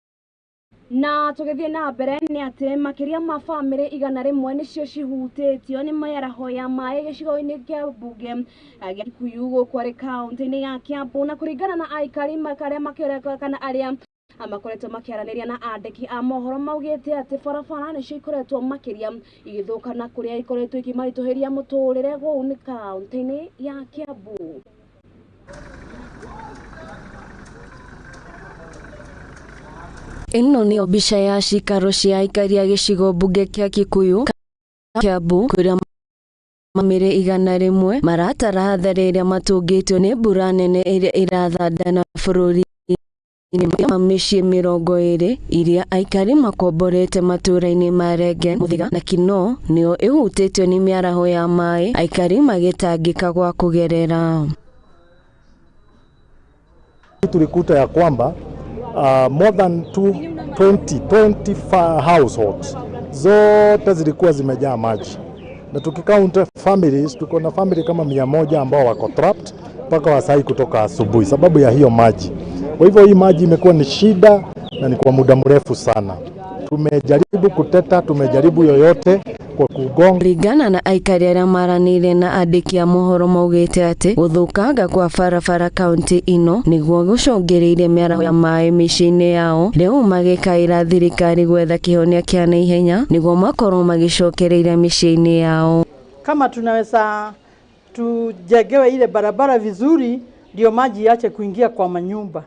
Na tũgĩthiĩ na mbere nĩ atĩ makĩria ma bamĩrĩ 100 nĩcio cihutĩtio nĩ mĩaraho ya maĩ gĩcigo-inĩ kĩa mbunge gĩa Kikuyu gũkũ arĩ kaũntĩ-inĩ ya Kiambu, na kũringana na aikari arĩa makĩreka kana arĩa makoretwo makĩaranĩria na andĩki a mohoro maugĩte atĩ barabara nĩcio ikoretwo makĩria igĩthũka na kũrĩa ikoretwo ikĩmaritũhĩria mũtũrĩre gũu nĩ kaũntĩ-inĩ ya Kiambu. Ĩno nĩyo mbica ya cikaro cia aikari a gĩcigo mbunge kĩa Kikuyu Kiambu kũrĩa bamĩrĩ 100 maratara hathara ĩrĩa matũngĩtio nĩ mbura nene ĩrĩa ĩrathandana bũrũri ma mĩciĩ 20 iria aikari makomborete matũũra-inĩ ma Rengen, Muthiga na Kinoo nĩyo ĩhutĩtio nĩ mĩaraho ya maĩ, aikari magĩtangĩka gwa kũgerera. Tulikuta ya kwamba more than 220 households zote zilikuwa zimejaa maji, na tukikount families tuko na family kama 100 ambao wako trapped mpaka wasai kutoka asubuhi sababu ya hiyo maji. Kwa hivyo hii maji imekuwa ni shida na ni kwa muda mrefu sana. Tumejaribu kuteta, tumejaribu yoyote kwa kugonga. Kulingana na aikari arĩa maranĩirie na andĩki a mohoro maugĩte atĩ gũthũkanga kwa barabara kaunti ĩno nĩguo gũcũngĩrĩirie mĩaraho ya maĩ mĩciĩ-inĩ yao, rĩu magĩkaĩra thirikari gwetha kĩhonia kĩa naihenya nĩguo makorwo magĩcokereire mĩciĩ-inĩ yao. Kama tunaweza tujengewe ile barabara vizuri ndio maji iache kuingia kwa manyumba.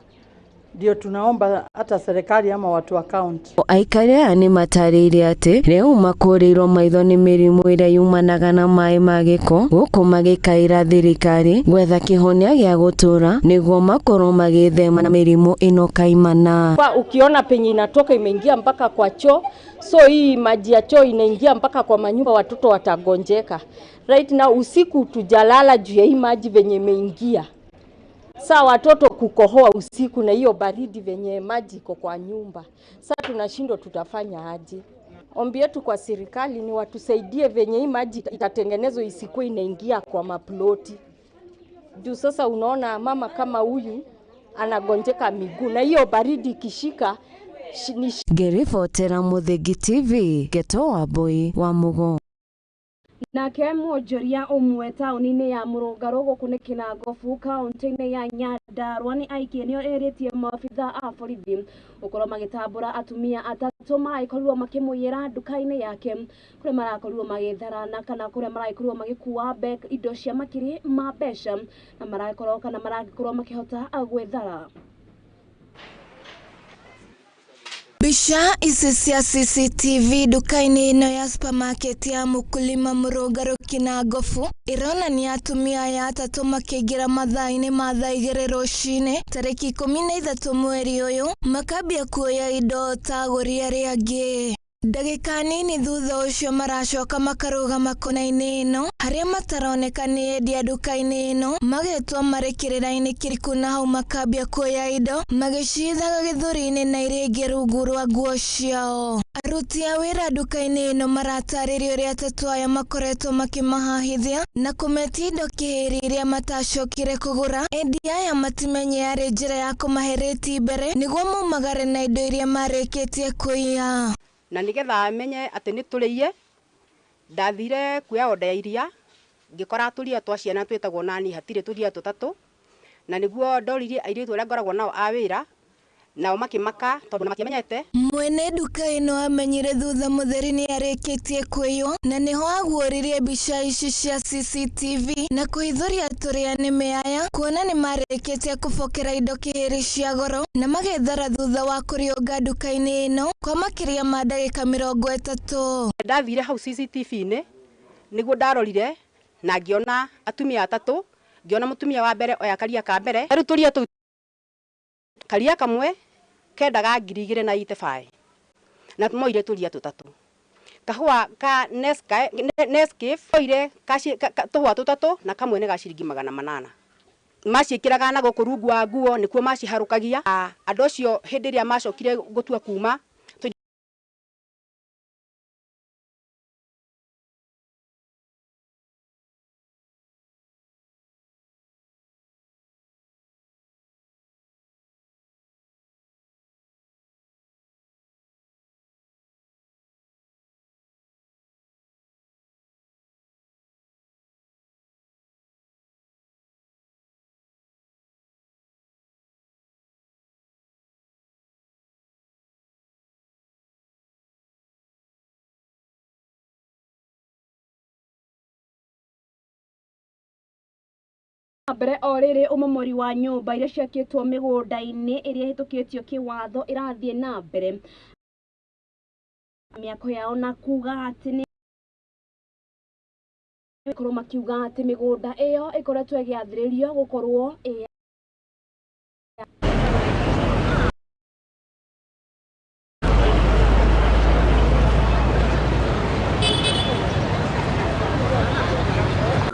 Ndio tunaomba hata serikali ama watu wa county. Aikari aya nĩ matarĩirie atĩ rĩu makũrĩirwo maitho nĩ mĩrimũ ĩrĩa yumanaga na maĩ ma gĩko, gũkũ magĩkaĩra thirikari gwetha kĩhonia gĩa gũtũra nĩguo makorwo magĩthema na mĩrimũ ĩno kaimana. Kwa ukiona penye inatoka imeingia mpaka kwa choo, so hii maji ya choo inaingia mpaka kwa manyumba, watoto watagonjeka. Right now usiku tujalala juu ya hii maji venye imeingia. Saa watoto kukohoa usiku na hiyo baridi venye maji iko kwa nyumba. Saa tunashindwa tutafanya aje. Ombi yetu kwa serikali ni watusaidie venye hii maji itatengenezwa isikuwe inaingia kwa maploti. Juu sasa unaona mama kama huyu anagonjeka miguu na hiyo baridi ikishika Ngĩribotera Mũthingi TV, Getoa Boy wa Mugo. Nake mwonjoria ũmwe taũni-inĩ ya Mũrũngarũ gũkũ nĩ Kĩnangobu kaũntĩ-inĩ ya Nyandarua nĩ aikie nĩo ĩrĩtie maabitha a borithi gũkorwo magĩtambũra atumia atatũ maragĩkorirwo makĩmũiyĩra nduka-inĩ yake kũrĩa marakorirwo magĩtharana kana kũrĩa maragĩkorirwo magĩkua indo cia makiri ma mbeca na marakorwo kana maragĩkorwo makĩhota gwĩthara. Mbica ici cia CCTV nduka-inĩ ĩno ya supermarket ya Mũkulima Mũrũngarũ Kĩnangobu ironania atumia aya atatũ makĩingĩra mathaa-inĩ ma thaa 2 rũcinĩ tarĩki 13 mweri ũyũ makambia kuoya indo ta agũri arĩa angĩ. Ndagĩka nini thutha ũcio maracoka makarũgama kona-inĩ ĩno harĩa mataroneka nĩ endia nduka-inĩ ĩno magetwo marĩ kĩrĩra-inĩ kĩriku na hau makambia kuoya indo magĩcithaga gĩthũri-inĩ na iria ingĩ rungu rwa nguo ciao. Aruti a wĩra nduka-inĩ ĩno maratarĩria ũrĩa atatũ aya makoretwo makĩmahahithia na kũmetia indo kĩhĩri iria matacokire kũgũra. Endia aya matimenye yarĩ njĩra ya kũmahe rĩti mbere nĩguo maumagare na indo iria marĩkĩtie kũiya. Na nigetha amenye atĩ nĩ tũrĩie ndathire kuoya order ya iria ngĩkora tũria twa ciana twĩtagwo nani hatirĩ tũria tũtatũ na nĩguo ndoririe airĩtu arĩa ngoragwo nao a wĩra nao makĩmaka tondũ matiamenyete. Mwene nduka ĩno amenyire thutha mũtheri nĩ arĩkĩtie kũiywo na nĩho aguũririe mbica ici cia CCTV na kũhithũria tũrĩa nĩme aya kuona nĩ marĩkĩtie kũbokera indo kĩhĩri cia goro na magethara thutha wa kũrĩũnga nduka-inĩ ĩno kwa makĩria ma ndagĩka 30. Ndathire hau CCTV-inĩ nĩguo ndarorire na ngĩona atumia atatũ, ngĩona mũtumia wa mbere oya karia ka mbere rĩu tũria tũu karia kamwe kendaga 2,085 na moire tũria tũtatũ. Kahũa ka Nescafe moire tũhũa tũtatũ na kamwe nĩ ga ciringi 800. Maciĩkĩraga na gũkũ rungu wa nguo nĩkuo maciharũkagia. Andũ acio hĩndĩ ĩrĩa macokire gũtua kuma mbere o rĩrĩ ũmomori wa nyũmba iria ciakĩtwo mĩgũnda-inĩ ĩrĩa ĩhĩtũkĩtio kĩwatho ĩrathiĩ na mbere mĩako yao na kuga atĩ nĩ korwo makiuga atĩ mĩgũnda ĩyo ĩkoretwo ĩgĩathĩrĩrio gũkorwo ĩ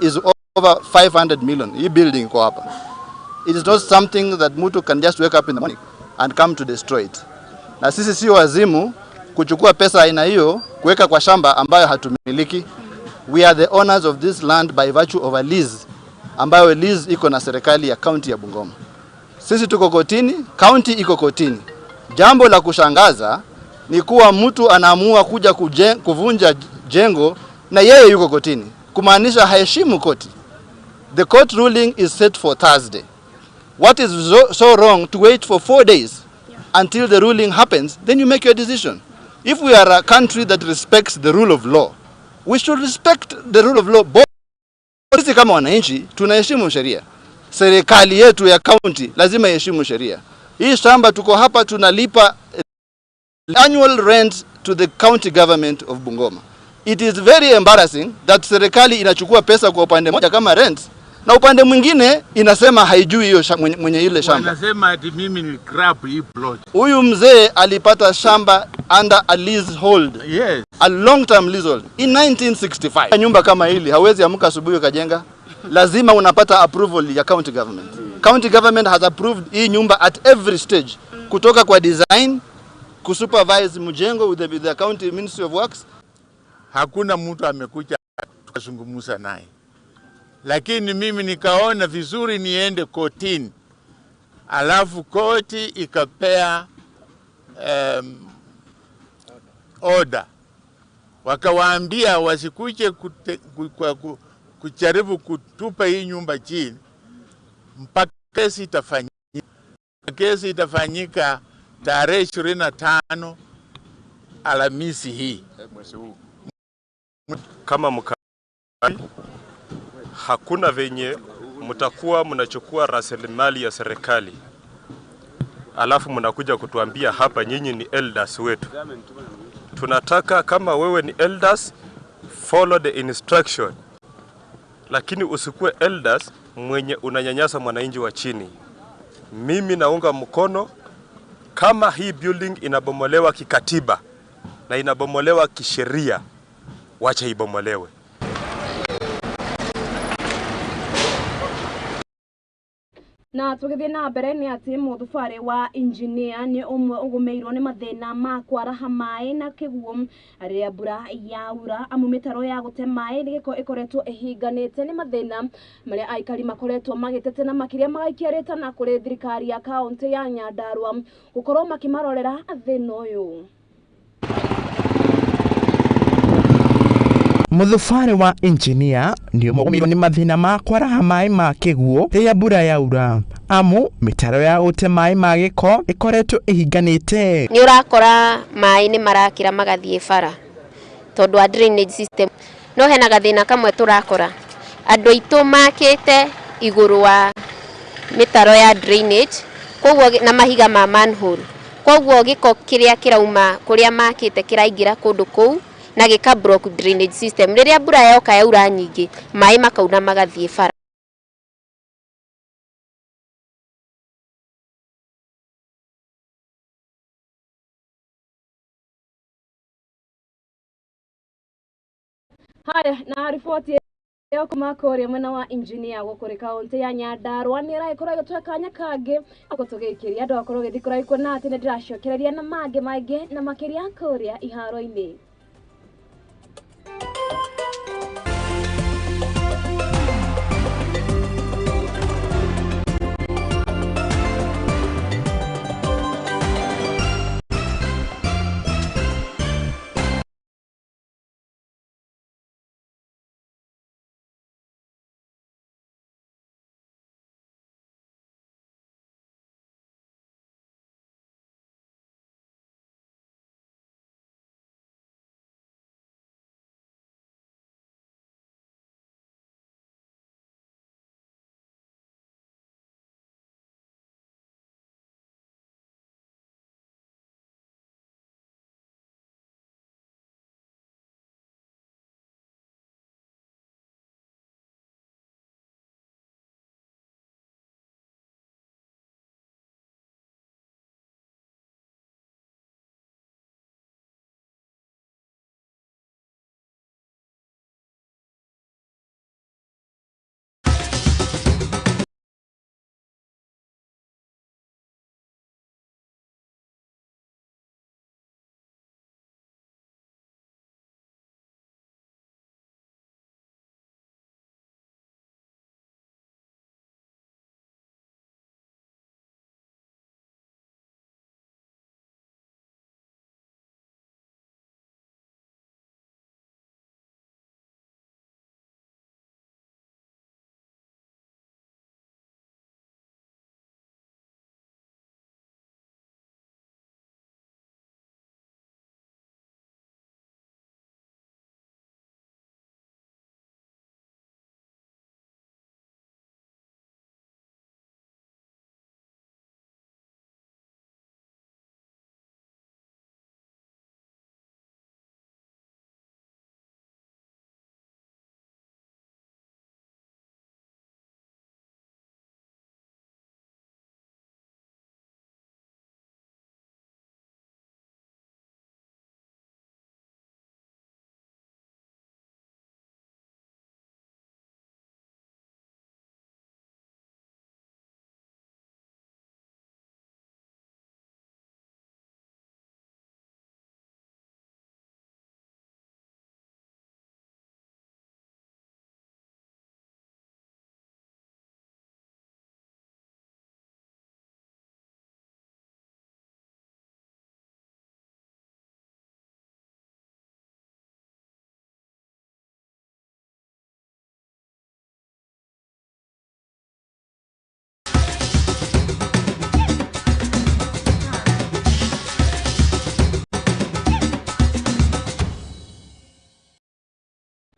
is over 500 million. Hii building iko hapa. It is not something that mtu can just wake up in the morning and come to destroy it. Na sisi sio wazimu kuchukua pesa aina hiyo kuweka kwa shamba ambayo hatumiliki. We are the owners of this land by virtue of a lease ambayo lease iko na serikali ya county ya Bungoma. Sisi tuko kotini, county iko kotini. Jambo la kushangaza ni kuwa mtu anaamua kuja kuvunja jengo na yeye yuko kotini, kumaanisha haheshimu koti. The court ruling is set for Thursday. What is so wrong to wait for 4 days until the ruling happens, then you make your decision. If we are a country that respects the rule of law, we should respect the rule of law. Sisi kama wananchi tunaheshimu sheria. Serikali yetu ya county lazima iheshimu sheria. Hii shamba tuko hapa tunalipa annual rent to the county government of Bungoma. It is very embarrassing that serikali inachukua pesa kwa upande mmoja kama rent na upande mwingine inasema haijui hiyo mwenye ile shamba. Wanasema ati mimi ni crap hii plot. Huyu mzee alipata shamba under a leasehold. Yes. A long term leasehold in 1965. Nyumba kama hili hawezi amka asubuhi ukajenga. Lazima unapata approval ya county government. County government has approved hii nyumba at every stage. Kutoka kwa design, kusupervise mjengo with the county Ministry of Works. Hakuna mtu amekuja tukazungumza naye. Lakini mimi nikaona vizuri niende kotini. Alafu koti ikapea order. Wakawaambia wasikuje kujaribu kutupa hii nyumba chini mpaka kesi itafanyika. Kesi itafanyika tarehe 25 Alhamisi hii mwezi huu. Kama mkazi, hakuna venye mtakuwa mnachukua rasilimali ya serikali alafu mnakuja kutuambia hapa nyinyi ni elders wetu. Tunataka kama wewe ni elders, follow the instruction, lakini usikuwe elders mwenye unanyanyasa mwananchi wa chini. Mimi naunga mkono kama hii building inabomolewa kikatiba na inabomolewa kisheria, wacha ibomolewe. Na tũgĩthiĩ na mbere nĩ atĩ mũthubarĩ wa engineer nĩ ũmwe ũgũmĩirwo nĩ mathĩna ma kwaraha maĩ na kĩguũ rĩrĩa mbura yaura, amu mĩtaro ya gũte maĩ nĩ gĩko ĩkoretwo ĩhinganĩte. Nĩ mathĩna marĩa aikari makoretwo magĩtete na makĩria magaikia rĩtana kũrĩ thirikari ya kaũntĩ ya Nyandarua gũkorwo makĩmarorera thĩna ũyũ. Mũthubarĩ wa engineer nĩ ũmwe nĩ mathĩna ma kwaraha maĩ ma kĩguũ rĩrĩa mbura yaura, amu mĩtaro ya gũte maĩ ma gĩko ĩkoretwo ĩhinganĩte. Nĩ ũrakora maĩ nĩ marakĩra magathiĩ bara tondũ wa drainage system. No hena gathĩna kamwe tũrakora, andũ aitũ makĩte igũrũ wa mĩtaro ya drainage koguo na mahiga ma manhole, koguo gĩko kĩrĩa kĩrauma kũrĩa makĩte kĩraingĩra kũndũ kũu na gĩka block drainage system. Rĩrĩa mbura yoka yaura nyingĩ, maĩ makauna magathiĩ bara. Haya, na riboti ĩyo kuma kũrĩa mwena wa engineer gũkũ kaũntĩ ya Nyandarua nĩ ĩragĩkorwo ĩgĩtũhe kanya kangĩ gũtũgĩkĩria andũ akorwo gĩthiĩ kũraihu na atĩ nĩ ndĩracokereria na mangĩ maingĩ na makĩria kũrĩa iharo-inĩ.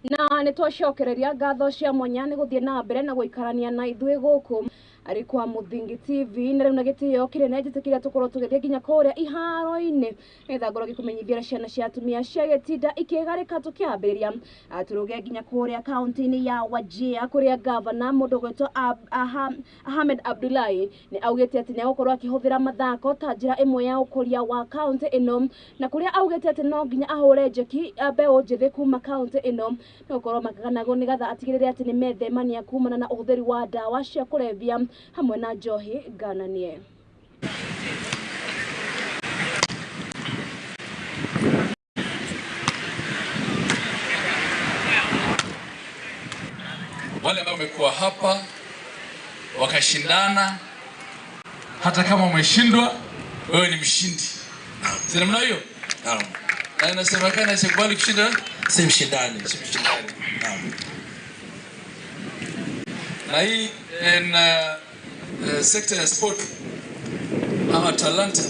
Na nĩ twacokereria ngatho cia mwanya nĩ gũthiĩ na mbere na gũikarania na ithuĩ gũkũ arĩ kwa Mũthingi TV. Na rĩu na gĩtĩo kĩnene njĩtĩkĩria tũkorwo tũgĩthiĩ nginya kũrĩa iharo-inĩ nĩgetha ngorwo ngĩkũmenyithia ciana cia atumia cia gĩtinda ikĩgarĩka. Tũkĩambĩrĩria tũrũge nginya kũrĩa kaunti-inĩ ya Wajir kũrĩa gavana mũndũ ũgwĩtwo Ahmed Abdullahi nĩ augĩte atĩ nĩ egũkorwo akĩhũthĩra mathako ta njĩra ĩmwe ya ũkũria wa kaunti ĩno, na kũrĩa augĩte atĩ no nginya ahũre njeki mbeũ njĩthĩ kuma kaunti ĩno nĩ gũkorwo makaganagwo nĩgetha atigĩrĩre atĩ nĩ methemania kumana na ũhũthĩri wa ndawa cia kũrebia hamwe na njohi ngananie. Wale ambao wamekuwa hapa wakashindana, hata kama umeshindwa wewe ni mshindi, si namna hiyo? Naam. Na inasemekana asikubali kushinda si mshindani, si mshindani. Naam. Na hii sekta ya sport ama talanta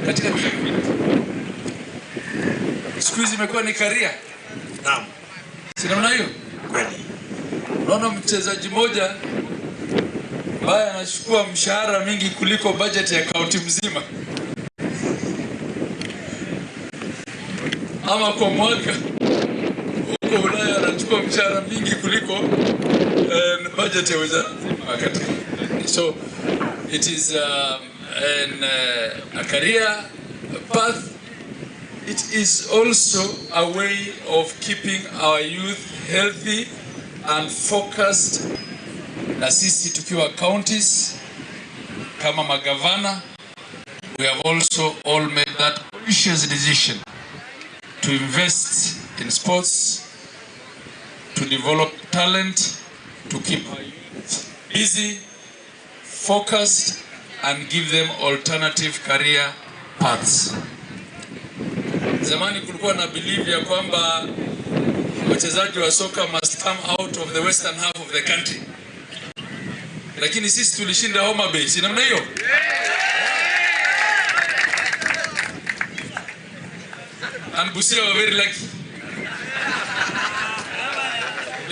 katika siku hizi imekuwa ni career. Naam. Si namna hiyo? Kweli. Unaona mchezaji mmoja ambaye anachukua mshahara mingi kuliko budget ya kaunti mzima, ama kwa mwaka huko Ulaya anachukua mshahara mingi kuliko budget ya wizara nzima katika. So it is a career path. It is also a way of keeping our youth healthy and focused. Na sisi tukiwa counties kama magavana, we have also all made that conscious decision to invest in sports, to develop talent, to keep our youth busy, focused, and give them alternative career paths. Zamani kulikuwa na belief ya kwamba wachezaji wa soka must come out of the western half of the country, lakini sisi tulishinda Homa Bay, si namna hiyo? And Busia were very lucky.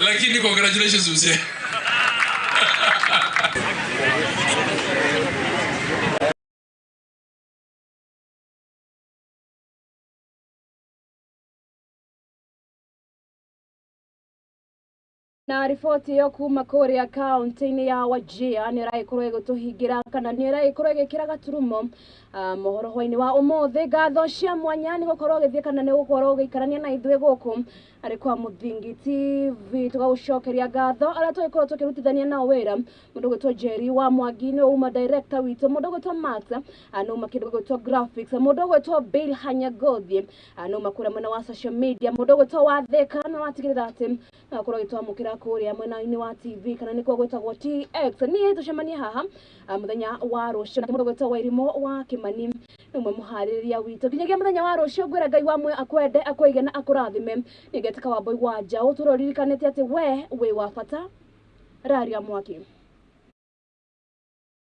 Lakini congratulations Busia. Na riboti ĩyo kuma kũrĩa kaunti-inĩ ya Wajir nĩ ĩragĩkorwo ĩgĩtũhingĩra kana nĩ ĩragĩkorwo ĩgĩkĩra gaturumo mohoro hwainĩ wa ũmũthĩ. Ngatho cia mwanya nĩ gũkorwo ũgĩthiĩ kana nĩ gũkorwo ũgĩikarania na ithuĩ gũkũ arĩ kwa Mũthingi TV. Tũgagũcokeria ngatho arĩa tũgĩkorwo tũkĩrutithania nao wĩra, mũndũ ũgwĩtwo Jerry wa Mwangi nĩ uma director witũ, mũndũ ũgwĩtwo Max nĩ uma kĩndũ gĩgwĩtwo graphics, mũndũ ũgwĩtwo Bill Hanyagothi nĩ uma kũrĩa mwena wa social media, mũndũ ũgwĩtwo Wathĩka nĩ watigĩrĩra atĩ no akorwo agĩtwamũkĩra kũrĩa mwena-inĩ wa TV kana nĩkuo gwĩtagwo TX. Niĩ tũcemanie haha mũthenya wa rũciũ na mũndũ ũgwĩtwo Wairimũ wa Kĩmani nĩ ũmwe mũharĩrĩria witũ. Nginyagia mũthenya wa rũciũ ngwĩra Ngai wa muoyo akwende, akwĩige na akũrathime. Nĩngetĩka Wambũi wa Njaũ tũroririkanĩte atĩ we wĩ wa bata. Raria mwaki.